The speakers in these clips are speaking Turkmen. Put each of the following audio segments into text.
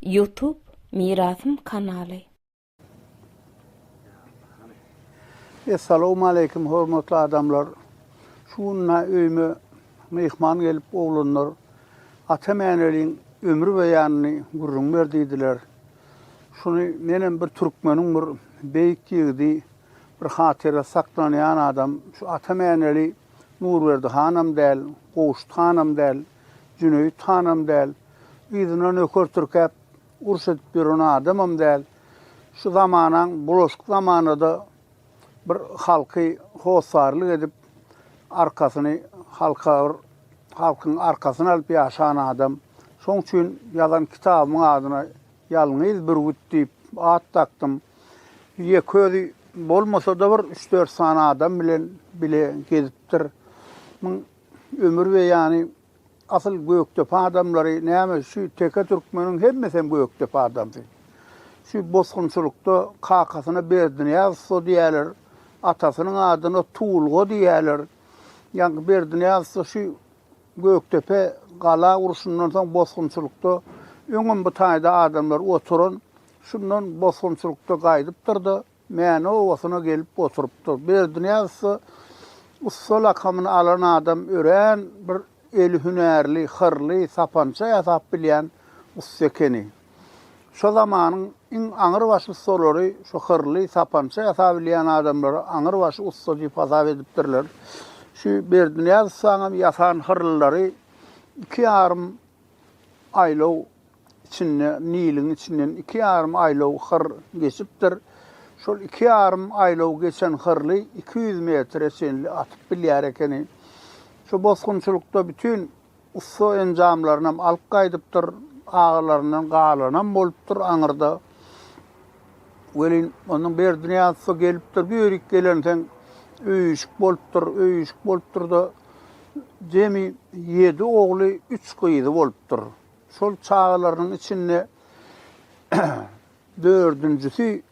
Youtube Mirasym kanaly. Essalowmaleýkim hormatly adamlar. Şu gün öýüme myhman gelip oglanlar Ata Mäneliň ömür beýanyny gürrüň ber diýdiler. Şuny menem bir türkmeniň bir beýik ýigidi, bir hatyrasy saklanýan adam şu Ata Mäneli Nurberdi hanam däl, Gowşut hanam däl, Jüneýit hanam däl, yzyna nöker tirkäp uruş edip ýören adamam däl. Şu zamanaň bulaşyk zamanada bir halky hossarlyk edip, arkasyny halka bir halkyň arkasyny alyp ýaşan adam. Şoň üçin ýazan kitabymyň adyna Ýalňyz bürgüt diýip at dakdym. Ýeke özi bolmasa-da bir üç-dört sany adam bilen bile gezipdir. Muň ömür beýany asyl Gökdepe adamlary näme şu teke türkmeniň hemmesem Gökdepe adamsy. Şu bosgunçylykda kakasyna Berdinyýaz ussa diýýärler, atasynyň adyna Tuwulga diýýärler. Ýaňky Berdinyýaz ussa şu Gökdepe gala urşundan soň bosgunçylykda öňem bu taýda adamlar oturan, şundan bosgunçylykda gaýdypdyr-da, Mäne obasyna gelip oturypdyr. Berdinyýaz ussa ussa lakamyny alan adam örän bir eli hünärli, hyrly, sapança ýasap bilýän ussa ekeni. Şo zamanyň iň aňrybaşy ussalary şu hyrly, sapança ýasabilýän adamlary aňrybaşy ussa diýip hasap edipdirler. Şu Berdinyýaz ussaňam ýasan hyrlylary 2,5 aýlaw içinde, niliň içinden 2,5 aýlaw hyr geçipdir. Şol 2,5 aýlaw geçen hyrly 200 metre çenli atyp bilýär ekeni. Şu bosgunçylykda bütin Ussa enjamlarynam alyp gaýdypdyr, agalaryndan galanam bolupdyr aňyrda. Welin, ondan Berdinyýaz ussa gelipdir, bu ýerik gelensoň öý-işik bolupdyr, öý-işik bolupdyr-da, jemi ýedi ogly, üç gyzy bolupdyr. Şol çagalarynyň içinde dördünjisi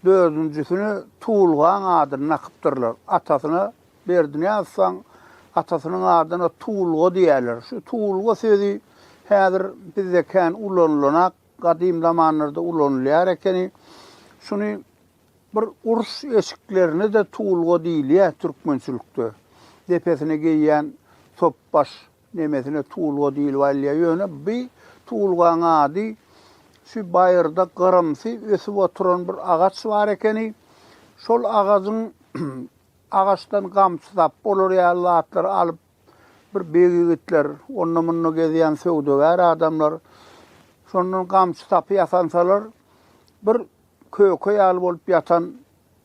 Dördünjisine Tuwulgaň adyny dakypdyrlar. Atasyna Berdinyýaz ussanyň atasynyň adyna Tuwulga diýýärler. Şu Tuwulga sözi häzir bizde kän ulanylanak, gadym zamanlarda ulanylýar ekeni. Şuny bir uruş eşiklerine-de tuwulga diýilýär türkmençilikde. Depesine geýýän sopbaş Nemesine tuwulga diýlip aýylýar. Ýöne bi tuwulgaň ady şu baýyrda gyrymsy ösüp oturan bir agaç bar ekeni. Şol agajyň agaçdan gamçy sap bolar ýaly zatlary alyp bir beg ýigitler, onda-munda gezýän söwdagär adamlar şondan gamçy sapy ýasansalar bir köke ýaly bolup ýatan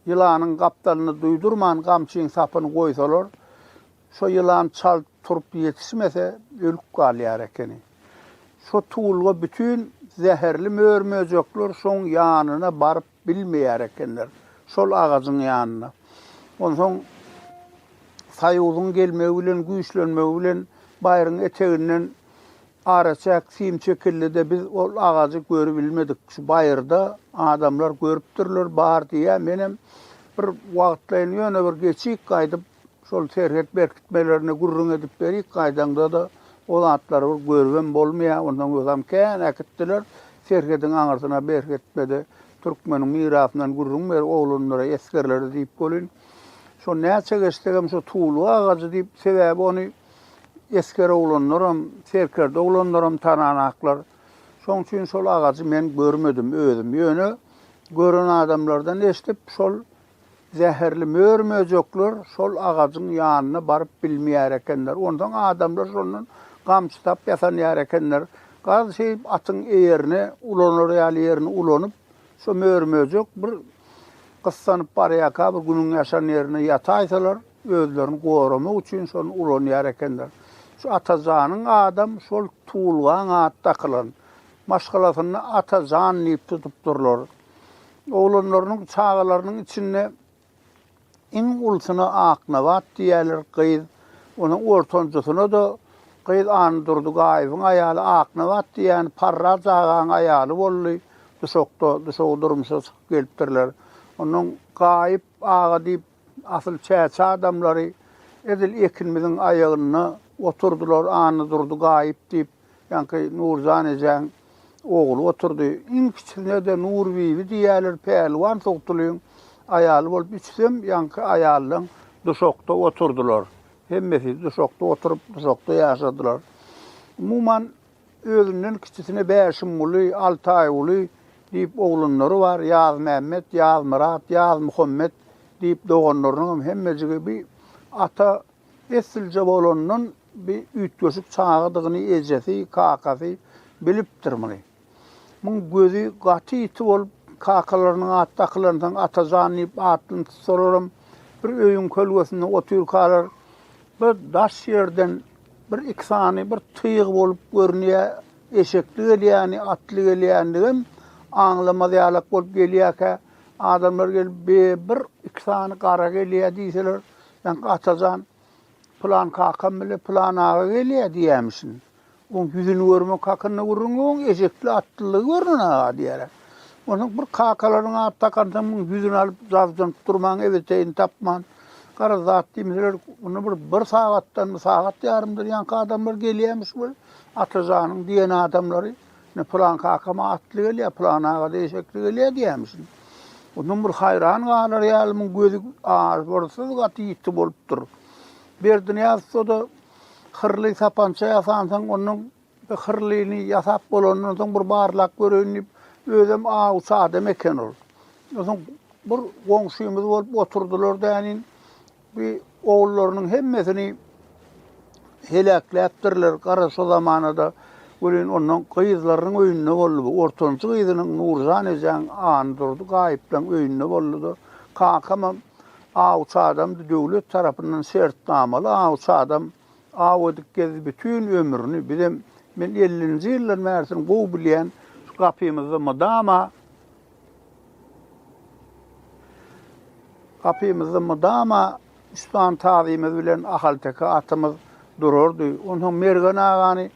ýylanyň gapdalynda duýdurman gamçyň sapyny goýsalar, Şo ýylan çalt turup ýetişmese, ölüp galýar ekeni. Şo tuwulga bütin zäherli mör-möjekler şoň ýanyna baryp bilmeýär ekenler. Şol agajyň ýanyna. Onsoň Soýuzyň gelmegi bilen, güýçlenmegi bilen baýryň eteginden araçäk sim çekildi-de, biz ol agajy görübilmedik. Şu baýyrda adamlar görüpdirler, bar diýýär. Menem bir wagtlaýyn ýöne bir geçik gaýdyp, Şol serhet berkitmelerini gürrüň edip berik, gaýdaňda-da o zatlary bir görübem bolmaýar. Onsoň özem kän äkitdiler. Serhediň aňyrsyna berkitmede türkmeniň mirasyndan gürrüň ber oglanlara, esgerlere diýip welin, şo näçe geçsegem şo tuwulga agajy diýip, sebäbi ony esger oglanlaram, serkerde oglanlaram tananaklar. Şoň üçin şol agajy men görmedim özüm. Ýöne gören adamlardan eşidip, şol Zäherli mör-möjekler şol agajyň ýanyna baryp bilmeýär ekenler. Onsoň adamlar şondan gamçy sap ýasanýar ekenler. Garaz şeýdip atyň eýerini ulanar ýaly ýerini ulanyp, şo mör-möjek bir gyssanyp barýarka bir günüň ýaşan ýerine ýataýsalar, özlerini goramak üçin şony ulanýar ekenler. Şu Atajanyň adam şol tuwulgaň ady dakylan. Maşgalasynda Atajan diýip tutupdyrlar. Oglanlarynyň, çagalarynyň içinde iň ulusyna Aknabat diýýärler, gyz. Onuň ortanjysyna-da gyz Annadurdy Gaýybyň aýaly Aknabat diýýän Parraç agaň aýaly boldy. Duşakda, Duşaga durmuşa çykyp gelipdirler. Onnoň Gaýyp aga diýip, asyl çäçe adamlary edil ekinimiziň aýagynda oturdylar, Annadurdy Gaýyp diýip, ýaňky Nurjan ejäň. ogly oturdy. Iň kiçisine-de Nurbibi diýýärler, Pälwan Sogtulyň aýaly bolup, üçüsem ýaňky aýallaň duşakda oturdylar. Hemmesi duşakda oturyp, duşakda ýaşadylar. Umuman, özünden kiçisine Bäşimguly, Altaýguly diýip oglanlary bar, Ýazmämmet, Ýazmyrat, Ýazmuhammet diýip doganlarynyňam hemmejigi bi ata Eslije bolandan bi üýtgeşik çagadygyny ejesi, kakasy bilipdir muny. Muň gözi gaty ýiti bolup, kakalarynyň ady dakylansoň Atajan diýip atlyny tutsalaram, bir öýüň kölgesinde otyrkalar bir daş ýerden bir iki sany bir tyg bolup görünýä, eşekli gelýäni, atly gelýändigem aňlamaz ýalak bolup gelýäkä, adamlar gelip be bir iki sany gara gelýä diýseler, Ýaňky Atajan pylan kakam bile pylan aga gelýä diýýämişin. Oň ýüzüni görmek hakynda gürrüň ýok, eşekli atlylygy görnen aga diýýärä. Onsoň bir kakalaryň ady takansoň muň ýüzüni alyp jabjynyp durmaň ebeteýini tapman, garaz zat diýmeseler, onda bir bir sagatdanmy, sagat ýarymdan ýaňky adamlar gelýämiş we Atajanyň diýen adamlary Ine pylan kakam atly gelýär, pylan aga-da eşekli gelýär diýýämişin. Ondan bir haýran galar ýaly muň gözi azgyrsyz gaty ýiti bolupdyr. Berdinyýaz ussa-da hyrly sapança ýasansoň, ondan bir hyrlyny ýasap bolandan soň bir barlap göreýin diýip, özem awçy adam eken ol. Onsoň bir goňşymyz bolup oturdylar dänin. Bi ogullarynyň hemmesini heläkläpdirler, gara şo zamanada welin ondan gyzlarynyň öýünde boldy bu. Ortanjy gyzynyň Nurjan ejäň Annadurdy gaýyplaň öýünde boldy-da. Kakamam awçy adamdy, döwlet tarapyndan şertnamaly awçy adam. Aw edip gezdi bütin ömrüni. Bizem, men ellinji ýyldan bärisini gowy bilýän, şu gapymyzda mydama Gapymyzda mydama üç sany tazymyz bilen ahalteke atymyz durardy. Onsoň Mergen agany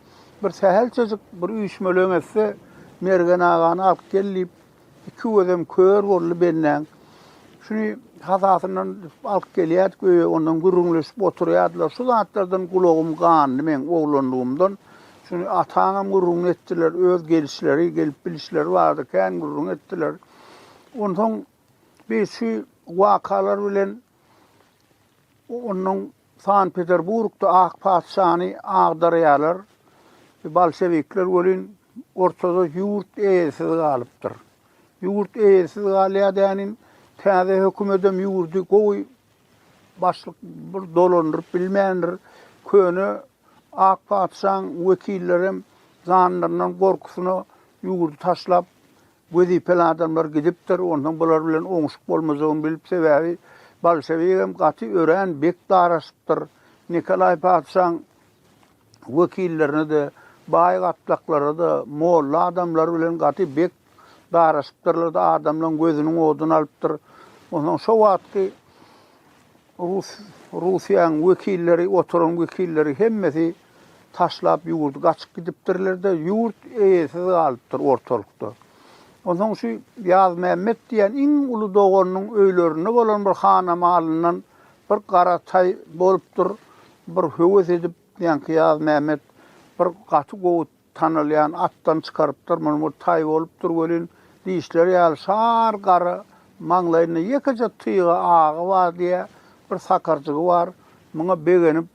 bir sähelçejik bir üýşmeleň etse, Mergen agany alyp gel diýip, iki gözem kör boldy bendäň. Şuny hasasyndan alyp gelýärdik öýe, ondan gürrüňleşip oturýardylar. Şu zatlardan gulagym gandy meň oglanlygymdan. Şuny ataňam gürrüňini etdiler, öz gelişleri, gelip bilişleri barada kän gürrüň etdiler. Onsoň biz şu wakalar bilen ondan Sankt-Peterburgda ak patyşany agdarýarlar. Bolşewikler welin ortada ýurt eýesiz galypdyr. Ýurt eýesiz galýar dänin, täze hökümetem ýurdy gowy başlyk bir dolandyryp bilmändir. Köne Ak patyşaň wekillerem janlaryndan gorkusyna ýurdy taşlap, wezipeli adamlar gidipdir. Onsoň bular bilen oňşuk bolmajagyny bilip, sebäbi bolşewigem gaty örän bek daraşypdyr. Nikolaý patyşaň wekillerine-de, baý gatlaklara-da, molla adamlar bilen gaty bek daraşypdyrlar-da, adamlaryň gözüniň oduny alypdyr. Onsoň şo wagtky Rus, Russiýanyň wekilleri, oturan wekilleri hemmesi taşlap ýurdy gaçyp gidipdirler-de, ýurt eýesiz galypdyr ortalykda. Onsoň şu Ýazmämmet diýen iň uly doganynyň öýlerinde bolan bir hanamalyndan bir gara taý bolupdyr, bir höwes edip, ýaňky Ýazmämmet bir gaty gowy Tanalýan atdan çykarypdyr, muny bir taý bolupdyr welin, dişleri ýaly şar gara, maňlaýynda ýekeje tyga agy bar diýýär, bir sakarjygy bar. Muňa begenip,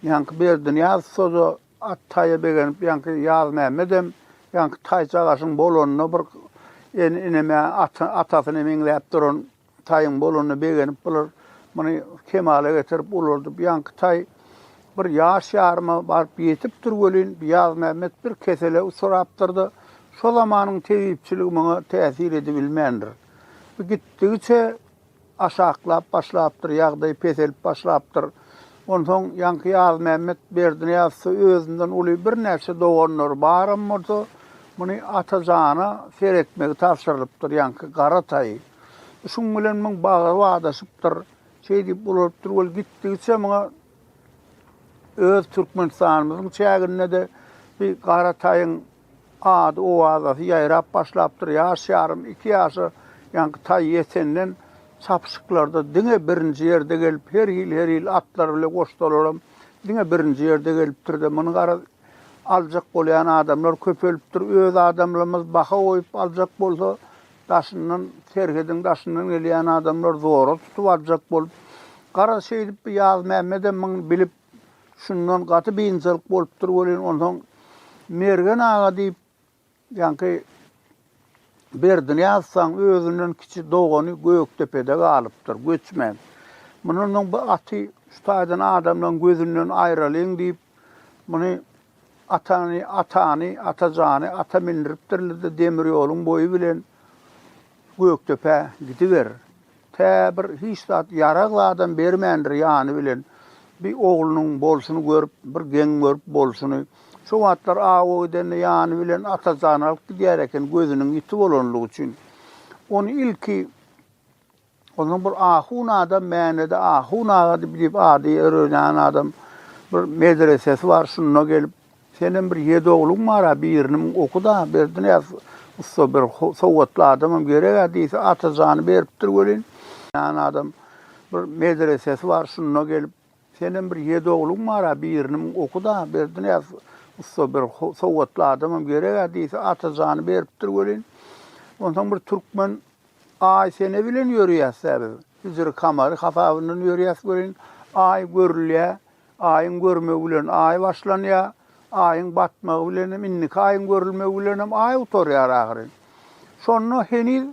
ýaňky Berdinyýaz ussa-da at taýa begenip, ýaňky Ýazmämmedem ýaňky taýçagaşyň bolanyna bir ene-ene atasyna meňzäp duran Taýyň bolanyna begenip bular muny kemala getirip ulaldyp, ýaňky taý bir ýaş ýaryma baryp ýetipdir welin, Ýazmämmet bir kesele uçrapdyr-da, şo zamanyň tebipçiligi muňa täsir edibilmändir. Bu gitdigiçe aşaklap başlapdyr, ýagdaýy peselip başlapdyr. Onsoň ýaňky Ýazmämmet Berdinyýazsa özünden uly birnäçe doganlary baram bolsa, muny Atajana seretmegi tabşyrylypdyr, ýaňky gara taýy. Şuň bilen muň bagry badaşypdyr. Şeý diýip ulalypdyr weli gitdigiçe muňa öz Türkmenistanymyzyň çäginde-de bir gara taýyň ady owazasy ýaýrap başlapdyr. Ýaş ýarym, iki ýaşa ýaňky taý ýetenden çapyşyklarda diňe birinji ýerde gelip, her hili-her hili atlar bile goşsalaram diňe birinji ýerde gelipdir-de, muny garaz. aljak bolýan adamlar köpelipdir. Öz adamlarymyz baha goýup aljak bolsa, daşyndan, serhediň daşyndan gelýän adamlar zora tutup aljak bolup, garaz şeýdip bu Ýazmämmedem muny bilip, şundan gaty biynjalyk bolupdyr welin, onsoň Mergen aga diýip, Ýaňky Berdinyýazsaň özünden kiçi dogany Gökdepede galypdyr, göçmän. Mundan soň bu aty şu taýdan adamlaryň gözünden aýralyň diýip, muny atany, atany, Atajany ata mindiripdirler-de, demir ýoluň boýy bilen Gökdepä gidiber. Tä bir hiç zat, ýarag zadam bermändir ýany bilen. Bir oglunyň bolşuny görüp, bir geň görüp bolşuny. Şo wagtlar awa gidende ýany bilen Atajany alyp gidýär eken, gözüniň ýiti bolanlygy üçin. Ony ilki Onsoň bir ahun adam, Mänede ahun aga diýip ady ýörenýän adam bir medresesi bar, şunda gelip, Senem bir ýedi ogluň bar-a, birini oku-da, Berdinyýaz ussa bir sowatly adamam gerek-ä diýse, Atajany beripdir welin, ýan adam bir medresesi bar, şunda gelip, Senem bir ýedi ogluň bar-a, birini oku-da, Berdinyýaz ussa bir sowatly adamam gerek-ä diýse, Atajany beripdir welin, onsoň bir türkmen Aý sene bilen ýörýäs-dä biz. Hijri kamary hasabyndan ýörýäs welin, Aý görülýär. Aýyň görmegi bilen Aý başlanýar. Aýyň batmagy bilenem, indiki Aýyň görülmegi bilenem Aý gutarýar ahyryn. Şonda heniz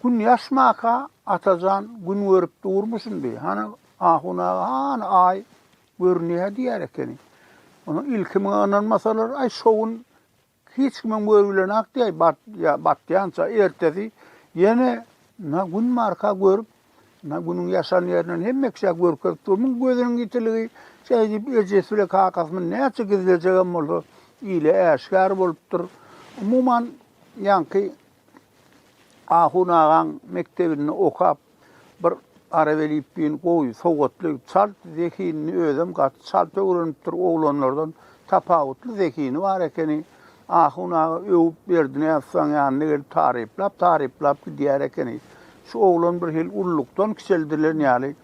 Gün ýaşmaka Atajan Gün görüp durmuşyn diý. Hany, ahun aga, hany Aý görünýär diýer ekeni. Onuň ilki muňa ynanmasalar, aý şo gün Hiç kimem görülenak diýäý batýança ertesi ýene ynha gün barka görüp ynha günüň ýaşan ýerinden hemme kişä görkezip dur. Muň gözüniň ýitiligi şeýdip ejesi bile kakasy muny näçe gizlejegem bolsa ile äşgär bolupdyr. Umuman ýaňky Ahun agaň mekdebinde okap Bir arap elipbiýini gowy, sowatly, çalt zehinini özem gaty çalt öwrenipdir, oglanlardan tapawutly zehini bar ekeni. Ahun aga öwüp Berdinyýazsaň ýanyna gelip taryplap-taryplap gidýär ekeni. Şu oglan bir hili ullukdan kiçeldilen ýaly,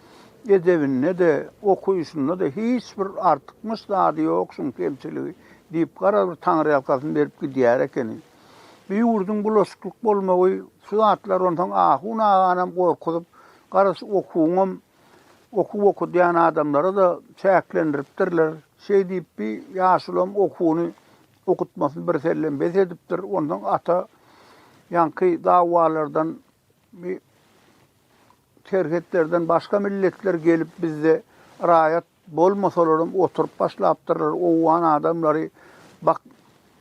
edebinde-de, okaýşynda-da hiç bir artykmaç zady ýok şuň kemçiligi diýip garaz bir taňryýalkasyn berip gidýär ekeni. Bu ýurduň bulaşyklyk bolmagy şu zatlar onsoň ahun aganam gorkuzyp, garaz şu okuwyňam okuw okudýan adamlara-da çäklendiripdirler. Şeý diýip bi ýaşulam okuwyny okutmasyny birsellem bes edipdir. Onsoň ata ýaňky dawalardan bi serhetlerden başga milletler gelip bizde raýat Bolmasalaram oturyp başlapdyrlar, owgan adamlary bak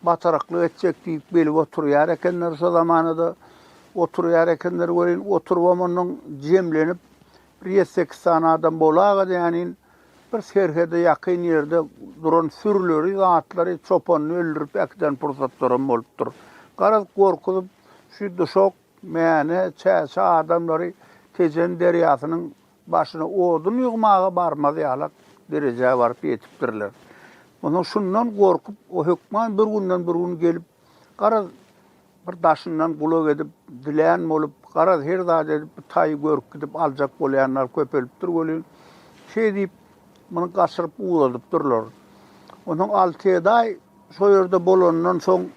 bataraklyk etjek diýip gelip oturýar ekenler şo zamanada oturýar ekenler welin oturybam ondan jemlenip bir ýedi-sekiz sany adam bolaga dänin bir serhede ýakyn ýerde duran sürüleri zatlary çopanyny öldürip äkiden pursatlaram bolupdyr. Garaz gorkuzyp şu duşak Mäne çäçe adamlary Tejen derýasynyň Başyna odun ýygmaga barmaz ýalak derejä baryp ýetipdirler. Onsoň şundan gorkup, o hökman bir günden bir gün gelip, garaz, bir daşyndan gulak edip, dilän bolup, garaz, her zat edip, bu taýy görüp gidip aljak bolýanlar köpelipdir welin, şeý diýip, muny gaçyryp ugradypdyrlar. Onsoň alty-ýedi aý şo ýerde bolandan soň,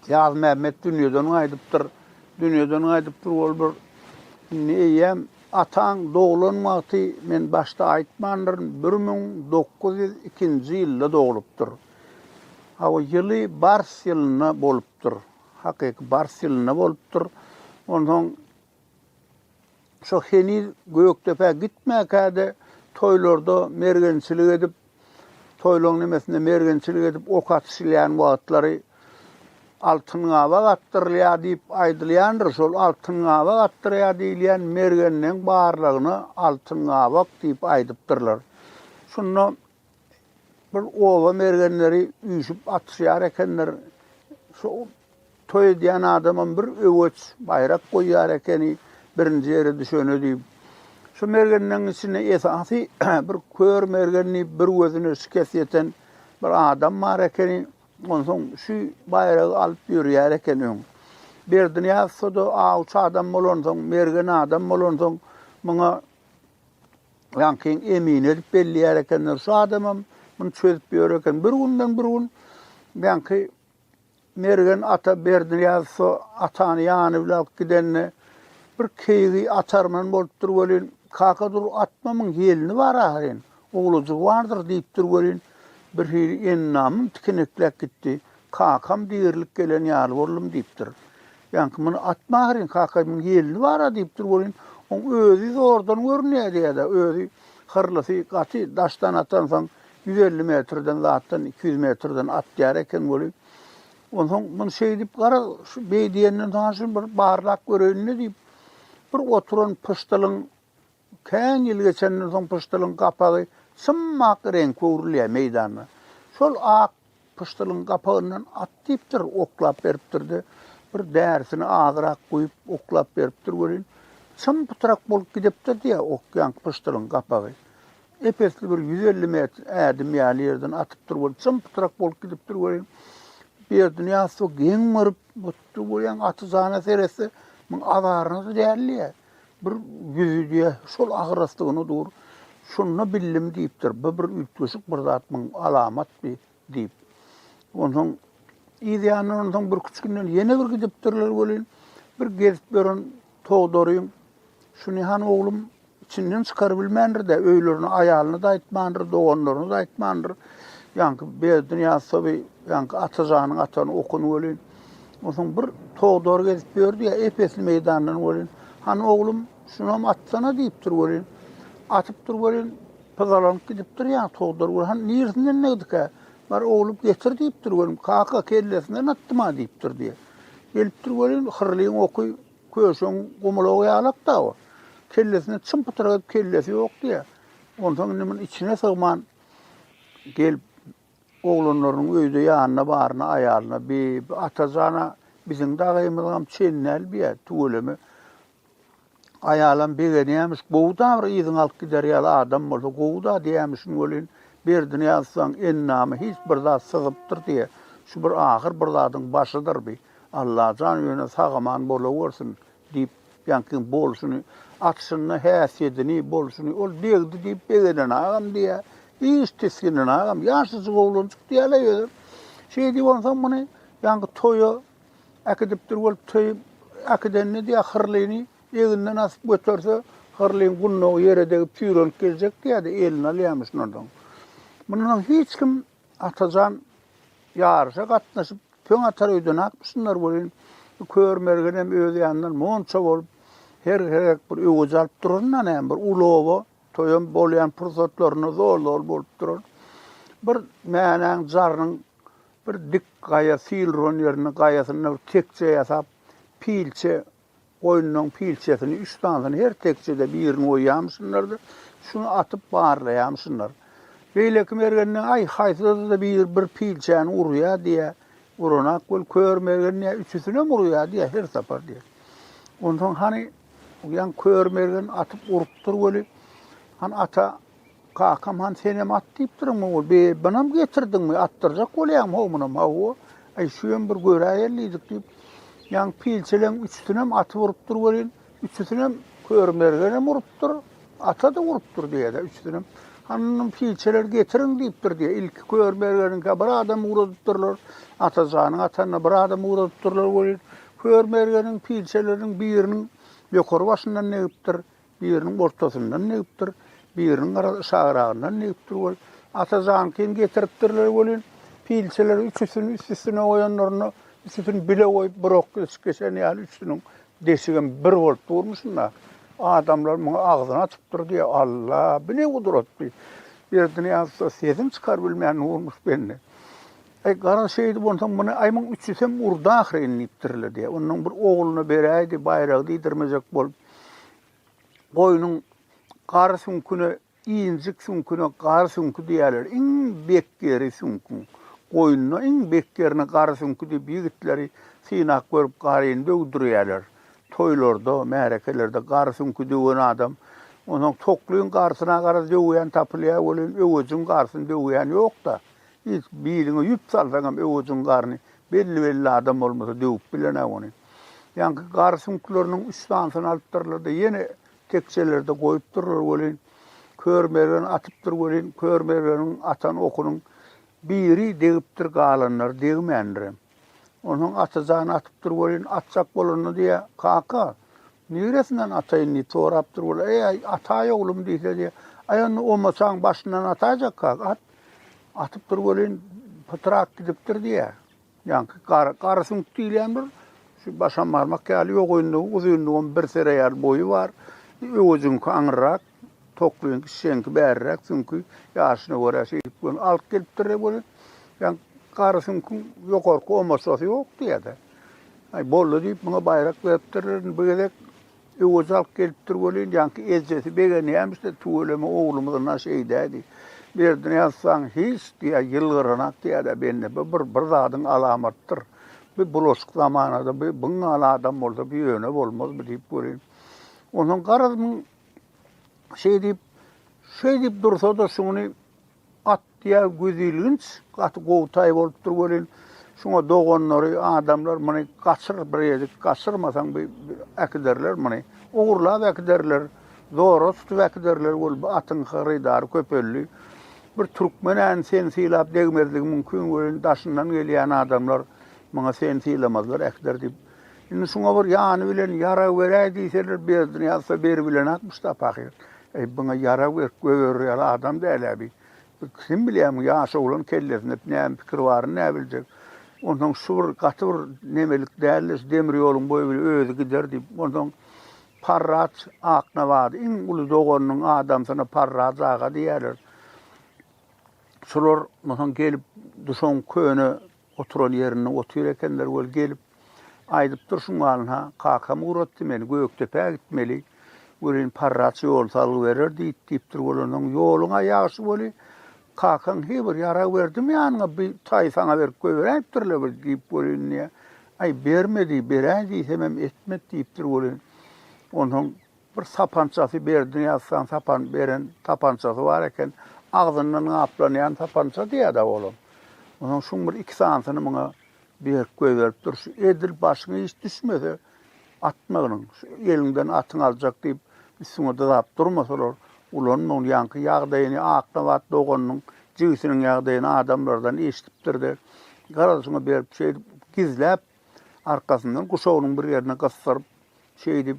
Ýazmämmet dünýeden gaýdypdyr. Dünýeden gaýdypdyr ol bir indi eýýäm ataň doglan wagty men başda aýtmandyryn 1902-nji ýylda doglupdyr. Hawa ýyly bars ýylynda bolupdyr. Hakyky bars ýylynda bolupdyr. Onsoň Şo heniz Gökdepä gitmäkä-de toýlarda mergençilik edip, toýlaryň nemesinde mergençilik edip ok atyşylýan wagtlary altyn gabak atdyrylýar diýip aýdylýandyr. Şol altyn gabak atdyrýar diýilýän mergenleň barlygyna altyn gabak diýip aýdypdyrlar. Şunda bir oba mergenleri üýşüp atyşýar ekenler. Şo Toý edýän adamam bir öweç baýrak goýýar ekeni, birinji ýere düşene diýip. Şu mergenleň içinde esasy bir kör mergen diýip bir gözüne şikes ýeten bir adam bar ekeni. Onsoň şu baýragy alyp ýörýär eken öň. Berdinyýaz ussa-da awçy adam bolansoň, mergen adam bolansoň muňa Ýaňkyň emini edip belleýär ekenler. Şu adamam Muny çözüp ýör eken. Bir günden bir gün ýaňky Mergen ata Berdinyýazowa atany ýany bile alyp gidende, bir keýigi atarman bolupdyr welin, Kaka dur atma muň gelni bar ahyryn, oglajygy bardyr diýipdir welin, birhili endamym tikenekläp gitdi, kakam dirilik gelen ýaly boldum diýipdir. Ýaňky muny atma ahyryn, kaka muň gelni bar-a diýipdir welin, oň özi zordan görünýär diýýär-de, özi hyrlysy gaty daşdan atansoň 150 metrden zatdan 200 metrden atýar eken weli. Onsoň muny şeýdip garaz şu beý diýenden soň şuny bir barlap göreýin-le diýip, bir oturan pyşdylyň kän ýyl geçenden soň pyşdylyň gapagy çym-ak reňke öwrülýär meýdanda. Şol ak pyşdylyň gapagyndan at diýipdir, oklap beripdir-de, bir därisini azrak guýup oklap beripdir welin, çym-pytrak bolup gidipdir diýýär ok ýaňky pyşdylyň gapagy. Ep-esli bir 150 metr ädim ýaly ýerden atypdyr welin, çym-pytrak bolup gidipdir welin, Berdi Nyýazow geň görüp, bu görýäň aty jana seretse, muň azaryna-da däl diýýär. Bir ýüzi diýýär, şol agraslygyna dur. Şunda bildim diýipdir, bu bir üýtgeşik bir zat muň alamat bi diýip. Onsoň yz ýanyndan onsoň birküç günden ýene bir gidipdirler welin, bir gezip ýören togdaryň, Şuny han oglum içinden çykarybilmändir-dä, öýlerine aýalyna-da aýtmandyr, doganlaryna-da aýtmandyr. Ýaňky Berdi Nyýazowy, ýaňky Atajanyň atan okuny welin, onsoň bir togdar gezip ýördi ýa ep-esli meýdandan welin, hany oglum, şunam atsana diýipdir welin, atypdyr welin, pyzalanyp gidipdir ýaňky togdar welin, hany niresinden degdikä, bar oglum getir diýipdir welin, kaka kellesinden atdym-a diýipdir diýýär. Gelipdir welin, hyrlyň oky Köşeň gumulagy ýalak-da o. Kellesine çym-pytrak edip kellesi ýok diýýär. Onsoň indi muny içine sygman gelip oglanlarynyň öýde ýanyna baryna aýalyna bi Atajana biziň dagymyzyňam çeni däl biýä tüweleme. Aýalam begenýämiş, gowy-da bir yzyňy alyp gider ýaly adam bolsa gowy-da diýýämişin welin Berdini ýazsaň endamy hiç bir zat syzypdyr diýýär. Şu bir ahyr bir zadyň başydyr bi. Allajan ýöne sag-aman bolawersin, diýip, ýaňkyň bolşuny, atyşynda häsiýedini, bolşuny, ol degdi diýip begenenagam diýýär, hiç tisginenagam, ýaşajyk oglanjyk diýýär-le özem. Şeý diýip onsoň muny ýaňky toýa äkidipdir bolup, toý äkidende diýýär, hyrlyny eginden asyp göterse, hyrlyň gundagy ýere degip süýrenip geljek diýýär-de, eline alýarmyş ondan. Mundan hiç kim Atajan ýaryşa gatnaşyp, tüpeň atar öýdenakmyşynlar welin, bu kör mergenem öz ýanyndan monça bolup, her gezek bir öweji alyp duran-da näme, bir uly oba, toýam bolýan pursatlarynda zol-zol bolup duran bir Mänäň jarynyň bir dik gaýa sil uran ýerinde gaýasynda bir tekje ýasap, pilçe Goýnunyň pilçesini, üç sanysyny her tekjede birini goýýarmyşynlar-da, şuny atyp barlaýarmyşynlar. Beýleki mergenden, Aý, haýsyda-da biri bir pilçäni urýar diýýär. Uranak weli kör mergen diýýär, üçüsinem urýar diýýär, her sapar diýýär. Onsoň hany, ýaňy kör mergen atyp urupdyr weli, hany ata Kakam han senem at diýipdiriň ogul, be, bunam getirdiňmi, atdyrjak bolýaňmy how munam, hawa, aý şüýem bir göräýeli diýdik diýip, ýaňy pilçeleň üçüsinem atyp urupdyr welin, üçüsinem Kör Mergenem urupdyr, ata-da urupdyr diýýär-de üçüsinem. Hanam pilçeleri getiriň diýipdir diýýär. Ilki Kör Mergeniňkä bir adam ugradypdyrlar, Atajanyň atanyna bir adam ugradypdyrlar welin, Kör Mergeniň pilçeleriniň biriniň ýokary başyndan degipdir, Biriniň ortasyndan degipdir, biriniň garaz yşagragyndan degipdir weli, Atajanyňkyny getiripdirler welin, pilçeleri üçüsini üst-üstüne goýanlarynda, üçüsini bile goýup bir ok deşik geçen ýaly üçüsiniň deşigem bir bolup durmuşyn-da. Adamlar muňa agzyny açypdyr diýýär, Alla, bu ne gudrat diýip. Berdinyýaz ussa sesini çykarybilmän durmuş bende. Aý, garaz şeýdip onsoň muny aý muň üçüsem urdy ahyryn diýipdirler diýýär. Onnoň bir ogluna beräýdi, baýragy diýdirmejek bolup. Goýnuň gary süňküne, injik süňküne gary süňki diýýärler. Iň bek ýeri süňküň. Goýunda iň bek ýerine gary süňki diýip ýigitleri synap görüp garyny döwdürýärler. Toýlarda, märekelerde gary süňki döwen adam, onsoň toklyň garysyna garaz döwýän tapylýar welin, öwejiň garysyny döwýän ýok-da. Hiç biliňe ýüp salsaňam öwejiň garyny belli-belli adam bolmasa döwüp bilen-ä ony. Ýaňky gar süňkleriniň üç sanysyny alypdyrlar-da, ýene tekjelerde goýupdyrlar welin, Kör Mergen atypdyr welin, Kör Mergeniň atan okunyň biri degipdir, galanlary degmändirem. Onsoň Atajan atypdyr welin, atjak bolanda diýýär, Kaka, niresinden ataýyn diýip sorapdyr welin, Eý, ataý oglum diýse diýýär, Aý, onda omaçaň başyndan ataýjak kaka, at. Atypdyr welin, pytrak gidipdir diýýär. Ýaňky gar, gar süňk diýilýän bir şu başam barmak ýaly ýogynlygy, uzynlygam bir sere ýaly boýy bar. Öwejiňki aňyrrak, toklyňky, şişeňki bäriräk süňki ýaşyna görä şeýdip göni alyp gelipdir welin, ýaňky gar süňküň ýokarky omaçasy ýok diýýär-de. Aý, boldy diýip, muňa baýrak beripdirler. Indi bu gezek Öweji alyp gelipdir welin, ýaňky ejesi begenýämiş-de, Tüweleme, oglumyz ynha şeýdäýdi. Berdini ýazsaň, hiç diýýär, ýylgyranak diýýär-de bende. Bu bir bir zadyň alamatydyr. Bu bulaşyk zamanada bu buň ýaly adam bolsa, bu ýöne bolmaz bu diýip welin. Onsoň garaz muň şeý diýip, şeý diýip dursa-da şuny At diýýär, gözilginç, gaty gowy taý bolupdyr welin, şuňa doganlary, adamlar muny gaçyr bir ýerik, gaçyrmasaň bi äkiderler muny. Ogurlap äkiderler, zora tutup äkiderler weli bu atyň hyrydary köpeldi. Bir türkmen-ä seni sylap degmezligi mümkin welin, daşyndan gelýän adamlar muňa seni sylamazlar, äkider diýip. Indi şuňa bir ýany bilen ýarag beräý diýseler, Berdini ýazsa beribilenakmyş-da pahyr. Eý, buňa ýarag berip goýberer ýaly adam däl-ä bi. Bu kim bilýär, muň ýaş oglan kellesinde näme pikir baryny näbiljek. Onsoň şu bir gaty bir nemelik däl-de, şu demir ýoluň boýy bilen özi gider diýip, onsoň Parraç Aknabady, iň uly doganynyň adamsyna Parraç aga diýýärler. Şular onsoň gelip, duşaň köne Oturan ýerinde otyr ekenler weli gelip, aýdypdyr şuň galyn-ha, kakam ugratdy meni, Gökdepä gitmeli, welin parraç ýol salgy berer diýip diýipdir bolansoň, ýoluň-a ýagşy weli, kakaň heý bir ýarag berdimi ýanyňa, bi taýy saňa berip goýberäýipdir-le bir diýip welin diýýär. Aý, bermedi, beräý diýsemem etmedi diýipdir welin, onsoň Bir sapançasy Berdi Nyýazhan sapan beren sapançasy bar eken. Agzyndan gaplanýan sapança diýýär-dä olam. Onsoň şuň bir iki sanysyny muňa berip goýberipdir. Şu edil başyňa iş düşmese, atmagynyň, şu eliňden atyňy aljak diýip, üstüňe dyzap durmasalar, ulanmagyn. Ýaňky ýagdaýyny Aknabat doganynyň jigisiniň ýagdaýyny adamlardan eşidipdir-de, garaz şuňa berip şeýdip gizläp, arkasyndan guşagynyň bir ýerine gysdyryp, Şeýdip,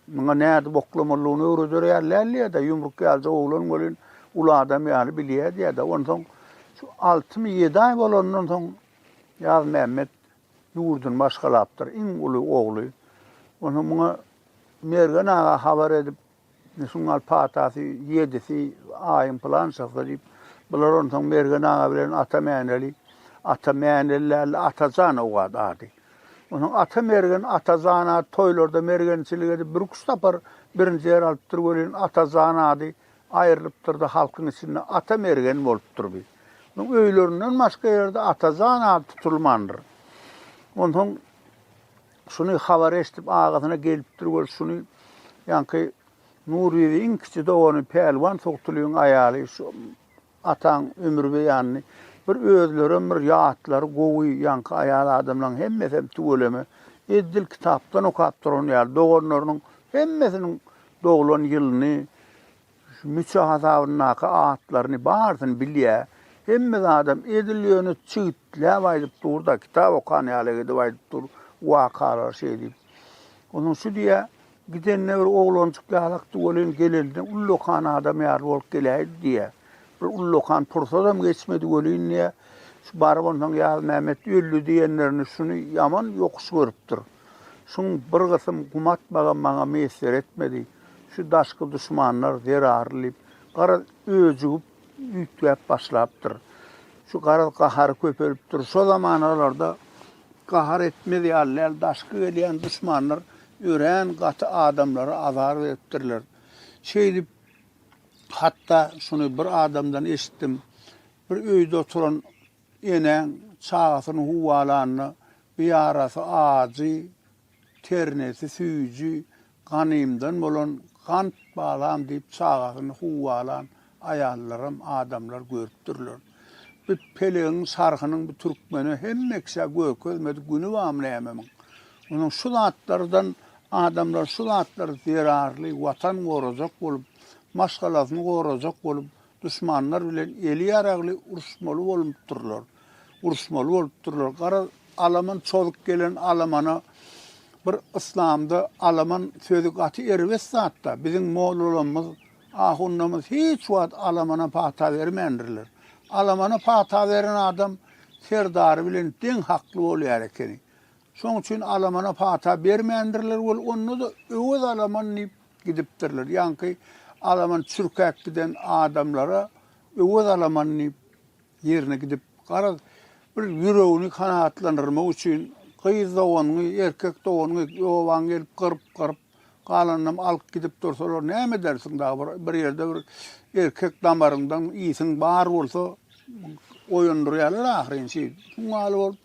muňa nädip oklamalydygyny öwreder ýaly däl diýýär-de, ýumruk ýalyja oglan welin, uly adam ýaly bilýär diýýär-de. Onsoň şu altymy, ýedi aý bolandan soň Ýazmämmet ýurduny başgalapdyr, iň uly ogly. Onsoň muňa Mergen aga habar edip, Şuňňal patasy ýedisi aýyň pylançasy diýip, bular onsoň Mergen aga bilen Ata Mäneli, Ata Mäneli däl-de Atajan owgat ady. Onsoň Ata Mergen, Atajan ady toýlarda mergençilik edip birküç sapar birinji ýer alypdyr welin, Atajan ady aýrylypdyr-da halkyň içinde Ata Mergen bolupdyr bi. Onuň öýlerinden başga ýerde Atajan ady tutulmandyr. Onsoň Şuny habar eşidip agasyna gelipdir we şuny ýaňky Nurbibi iň kiçi dogany Pälwan Sugtulyň aýaly şu ataň ömür beýanyny bir özlerem bir ýatlary gowy ýaňky aýal adamlaň hemmesem tüweleme edil kitapdan okap duran ýaly doganlarynyň hemmesiniň doglan ýylyny Şu müçe hasabyndaky atlaryny barysyny bilýä. Hemme zadam edil ýöne çigitläp aýdyp dur-da, kitap okan ýaly edip aýdyp dur, wakalary şeý diýip. Onsoň şu diýýä, gidende bir oglanjyk ýalakdy welin, gelende ullakan adam ýaly bolup geläýdi diýýä. Bir ullakan pursadam geçmedi welin diýýä, şu baryp onsoň Ýazmämmet öldi diýenlerini şuny ýaman ýokuş görüpdir. Şuň bir gysym gum atmagam maňa miýesser etmedi. Şu daşky duşmanlar zerarly diýip, garaz, öjügip, üýtgäp başlapdyr. Şu garaz gahary köpelipdir. Şo zamanalarda gahar etmez ýaly däl, daşky gelýän duşmanlar örän gaty adamlara azar beripdirler. Şeýdip, hatda şuny bir adamdan eşitdim. Bir öýde oturan enäň çagasyny huwwalanda, bu ýarasy ajy, Ternesi süýji, ganymdan bolan gant balam diýip çagasyny huwwalan aýallaram adamlar görüpdirler. Bu pelegiň çarhynyň bu türkmene hemme kişä görkezmedik güni barmy nämemiň? Onuň şu zatlardan adamlar şu zatlar zerarly watan gorajak bolup. maşgalasyny gorajak bolup, duşmanlar bilen eli ýaragly uruşmaly bolupdyrlar. Uruşmaly bolupdyrlar. Garaz, alaman çozup gelen alamana bir yslamda alaman sözi gaty erbet zat-da. Biziň mollalarymyz, ahunlarymyz hiç wagt alamana pata bermändirler. Alamana pata beren adam serdary bilen deň hakly bolýar ekeni. Şoň üçin alamana pata bermändirler weli onda-da Öwez alaman diýip gidipdirler. Ýaňky alaman çürkäp giden adamlara Öwez alaman diýip ýerine gidip, garaz, bir ýüregini kanagatlandyrmak üçin gyz doganyňy, erkek doganyňy obaňa gelip gyryp-gyryp, galanynam alyp gidip dursalar näme edersiň dagy bir bir ýerde bir erkek damaryňdan ysyň bar bolsa oýandyrýarlar ahyryn şeýdip. Şuň ýaly bolup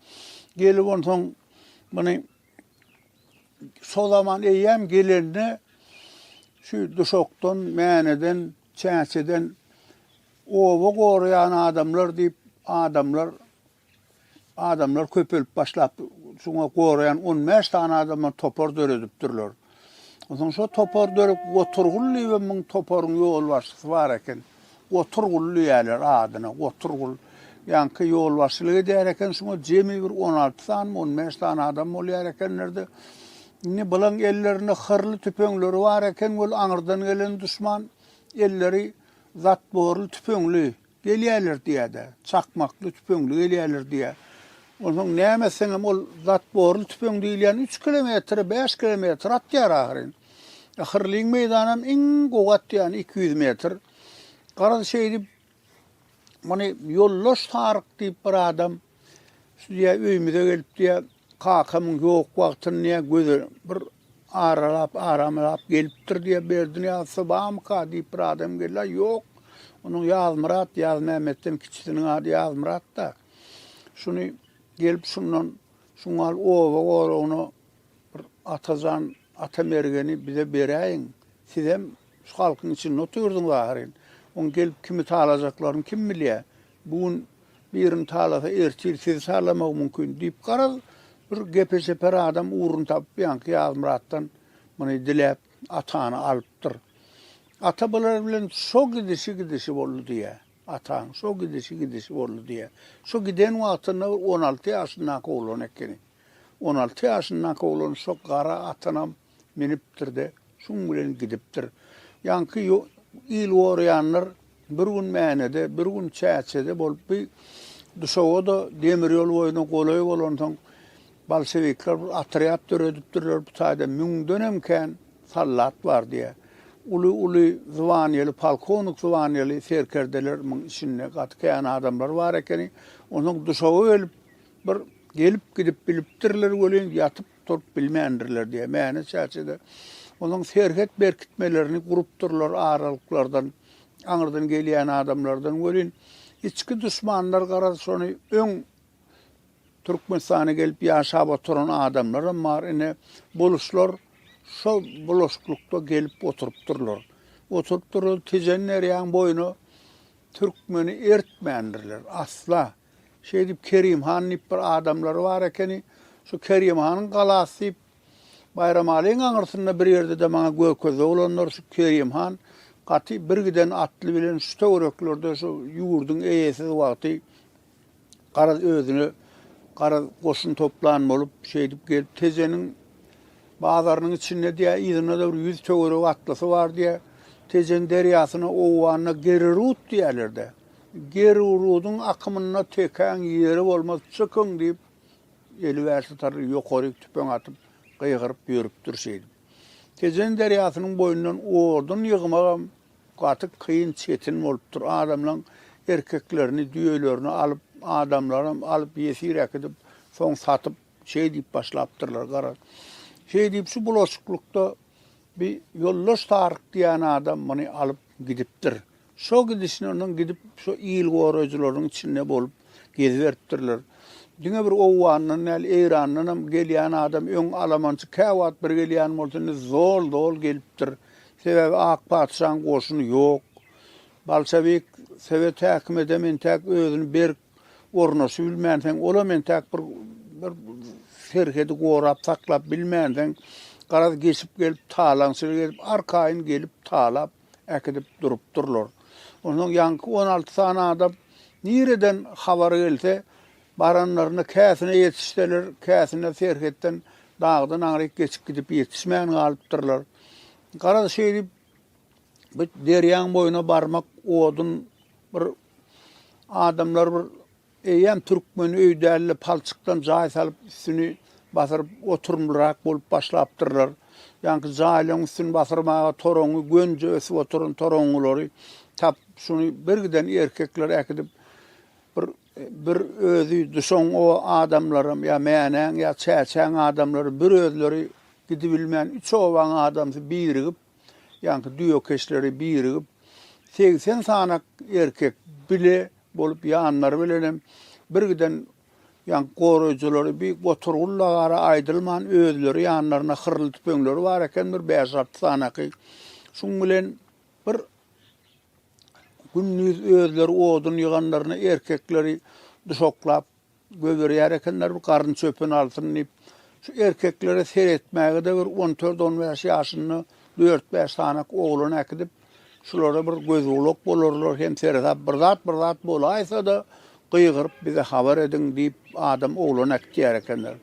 gelip onsoň muny şo zaman eýýäm gelende şu Duşakdan, Mäneden, Çäçeden Oba goraýan adamlar diýip adamlar adamlar köpelip başlap şuňa goraýan 15 sany adamdan topar döredipdirler. Onsoň şo topar dörüp Goturgul diýibem muň toparyň ýolbaşçysy bar eken. Goturgul diýýärler adyna, Goturgul. Ýaňky ýolbaşçylyk edýär eken şuňa jemi bir 16 sanymy, 15 sany adam bolýar ekenler-de. Indi bulaň ellerinde hyrly tüpeňleri bar eken weli aňyrdan gelen duşman elleri Zatborly tüpeňli gelýärler diýýär-de, çakmakly tüpeňli gelýärler diýýär. Onsoň näme etseňem ol zatborly tüpeň diýilýän üç kilometre, bäş kilometre atýar ahyryn. Hyrlyň meýdanam iň gowy atýany 200 metr. Garaz şeýdip muny Ýoldaş Saryk diýip bir adam Şu diýýär, öýümize gelip diýýär, kakamyň ýok wagtyny diýýär, göze bir aralap, aramlap gelipdir diýýär, Berdi Nyýazow barmyka diýip bir adam geldi, ýok. Onuň Ýazmyrat, Ýazmämmetden kiçisiniň ady Ýazmyrat-da. Şuny gelip şundan, şuňal oba goragyna bir Atajan, Atamergeni bize beräýiň. Sizem şu halkyň içinde otyrdyňyz ahyryn. Oň gelip kimi talajaklaryny kim bilýär. Bu gün birini talasa, ertir sizi talamagy mümkin diýip, garaz, bir gepe çeper adam ugruny tapyp, ýaňky Ýazmyratdan muny diläp, Atany alypdyr. Ata bular bilen şo gidişi-gidişi boldy diýýär. Ataň şo gidişi-gidişi boldy diýýär. Şo giden wagtynda bir 16 ýaşyndaky oglan ekeni. 16 ýaşyndaky oglan şo gara atynam münüpdir-de, şuň bilen gidipdir. Ýaňky il goraýanlar bir gün Mänede, bir gün Çäçede bolup, bi Duşawa-da demir ýol boýuna golaý bolansoň, bolşewikler bir otrýad döredipdirler, bu taýda müňdenem kän sallat bar diýýär. Uly-uly zwaniýeli, polkownik zwaniýeli serkerdeler muň içinde gaty kän adamlar bar ekeni. Onsoň Duşawa gelip, bir gelip-gidip bilipdirler welin, ýatyp Turup bilmändirler diýýär. Mäne çäçede onuň serhet berkitmelerini gurupdyrlar aralyklardan, aňyrdan gelýän adamlardan welin, içki duşmanlar garaz şony öň Türkmenistana gelip ýaşap oturan adamlaram bar, ine boluşlar şo bulaşyklykda gelip oturypdyrlar. Oturypdyrlar Tejen derýaň boýuna türkmeni ertmändirler asla. Şeýdip Kerim han diýip bir adamlary bar ekeni. Şu Kerim hanyň galasy diýip Baýramalyň aňyrsynda bir ýerde-de maňa görkezdi oglanlar şu Kerim han gaty bir giden atly bilen şu töwereklerde şu ýurduň eýesiz wagty garaz özüne garaz goşun toplan bolup şeýdip gelip Tejeniň bazarynyň içinde diýä yzynda-da bir ýüz töweregi atlysy bar diýä Tejen derýasyna Owganda Gerirut diýýärler-de. Gerurudyň akymynda tekäň ýeri bolmaz, çykyň! diýip, eli bäşatarly ýokaryk tüpeň atyp, gygyryp ýörüpdir şeýdip. Tejen derýasynyň boýundan odun ýygmagam gaty kyn, çetin bolupdyr. Adamlaň erkeklerini, düýelerini alyp, adamlaram alyp ýesir äkidip, soň satyp, şeý diýip başlapdyrlar garaz. Şeý diýip, şu bulaşyklykda bir Ýoldaş Saryk diýen adam muny alyp gidipdir. Şo gidişine ondan gidip şo il goraýjylaryň içinde bolup geziberipdirler. Diňe bir Owgandan däl, Eýrandanam gelýän adam öň alamançy käwagt bir gelýän bolsa indi zol-zol gelipdir. Sebäbi ak patyşaň goşuny ýok. Bolşewik sowet häkimedem entäk özüni berk ornaşybilmänsoň, olam entäk bir bir serhedi gorap saklap bilmänsoň, garaz geçip gelip talaňçylyk edip arkaýyn gelip talap. äkidip durupdyrlar. Onsoň ýaňky 16 sany adam nireden habar gelse, baranlarynda käsine ýetişseler, käsine serhetden dagdan aňryk geçip gidip ýetişmän galypdyrlar. Garaz şeýdip bu derýaň boýuna barmak odun bir adamlar bir Eýýäm türkmen öý däl-de palçykdan jaý salyp üstüni basyryp oturymlyrak bolup başlapdyrlar. Ýaňky jaýlaryň üstüni basyrmaga toraňňy gönje ösüp oturan toraňňylary tapyp şuny birgiden erkekler äkidip bir bir özi duşaň o adamlaram ýa Mänäň ýa Çäçäň adamlary bir özleri gidibilmän üç obaň adamsy birigip ýaňky düýekeşleri birigip 80 sanak erkek bile bolup ýanlary bilenem birgiden ýaňky goraýjylary bi Goturgul dagara aýdylman özleri ýanlarynda hyrly tüpeňleri bar eken bir bäş-alty sanaky. Şuň bilen bir gündiz özleri odun ýyganlaryna erkekleri duşaklap Göberýär ekenler bir garyn çöpüni alsyn diýip. Şu erkeklere seretmäge-de bir on dört-on bäş ýaşynda dört-bäş sanak oglan äkidip, şulara bir göz-gulak bolarlar hem seresap bir zat bir zat bolaýsa-da gygyryp bize habar ediň diýip adam oglan äkitýär ekenler.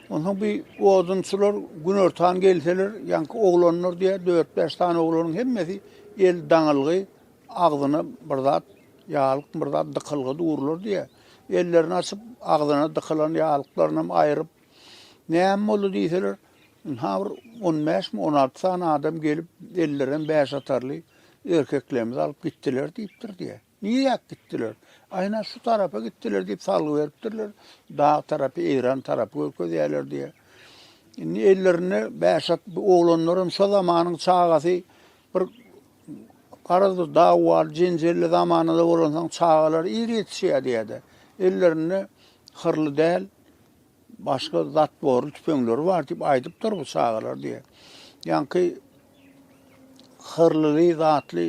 Onsoň bi odunçylar günortan gelseler, ýaňky oglanlar diýýär, dört-bäş sany oglanyň hemmesi el daňylgy, agzyna bir zat, ýaglyk bir zat dykylgy durlar diýýär. Ellerini açyp, agzyna dykylan ýaglyklarynam aýryp, Näme boldy diýseler, ynha bir on bäşmi, on alty sany adam gelip, ellerem bäşatarly erkeklerimizi alyp gitdiler diýipdir diýýär. Niräk gitdiler? Aýna şu tarapa gitdiler diýip salgy beripdirler. Dag tarapy, Eýran tarapy görkezýärler diýýär. Indi ellerinde bäş-at oglanlaram şo zamanyň çagasy bir Garaz bir dawaly, jenjelli zamanada bolansoň çagalar ir ýetişýär diýýär-de. Ellerinde hyrly däl, başga zatborly tüpeňleri bar diýip aýdypdyr bu çagalar diýýär. Ýaňky hyrlyly, zatly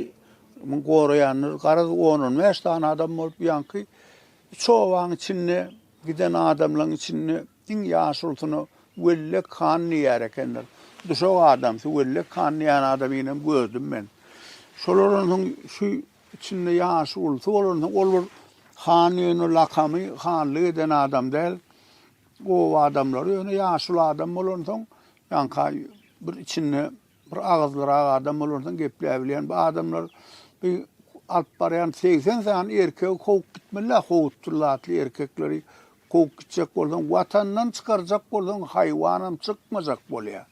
muny goraýanlar garaz on-on bäş sany adam bolup ýaňky üç obaň içinde Giden adamlaryň içinde iň ýaşulusyna Wellek han diýer ekenler. Duşak adamsy Wellek han diýen adamynam gördüm men. Şolar onsoň şu içinde ýaşulusy bolansoň ol bir han ýöne lakamy hanlyk eden adam däl. Oba adamlary ýöne ýaşuly adam bolansoň ýaňka bir içinde Bir agyzlyrak adam bolansoň gepläbilýän bu adamlar bu alyp barýan 80 sany erkegi kowup gitmeli-ä, howutdyr zatly erkekleri kowup gitjek bolsaň, watandan çykarjak bolsaň haýwanam çykmajak bolýar.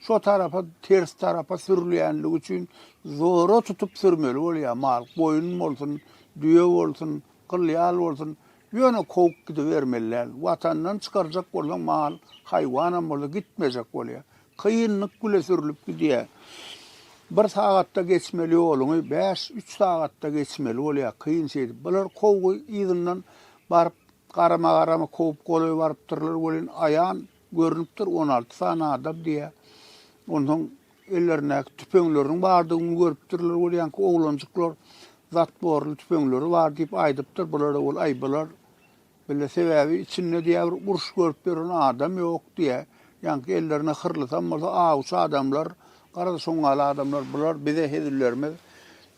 Şo tarapa ters tarapa sürülýänligi üçin zora tutup sürmeli bolýar mal, goýun bolsun, düýe bolsun, gylýal bolsun, ýöne kowup gidibermeli däl. Watandan çykarjak bolsaň mal, haýwanam bolsa gitmejek bolýar. Kynlyk bile sürlüp gidýär. Bir sagatda geçmeli ýoluňy bäş, üç sagatda geçmeli bolýar, kyn şeýdip. Bular kowgy yzyndan baryp, garama-garama kowup golaý barypdyrlar welin, aýan görnüpdir, 16 sany adam diýýär. Onsoň ellerindäki tüpeňleriniň bardygyny görüpdirler welin, ýaňky oglanjyklar zatborly tüpeňleri bar diýip aýdypdyr. Bulara ol, aý, bular Bile sebäbi içinde diýä bir uruş görüp ýören adam ýok diýä. Ýaňky ellerine hyrlysam bolsa awçy adamlar, garaz şoňňaly adamlar bular bize hezillerimiz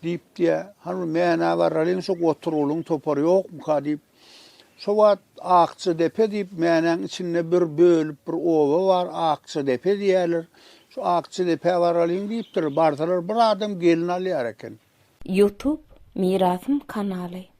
diýip diýä. Hany bir Mänä baralyň şu Goturgulyň topary ýokmuka diýip. Şo wagt Akjadepe diýip Mänäň içinde bir bölüp bir oba bar Akjadepe diýýärler. Şu Akjadepä baralyň diýipdir. Barsalar bir adam gelin alýar eken. Youtube Mirasym kanaly.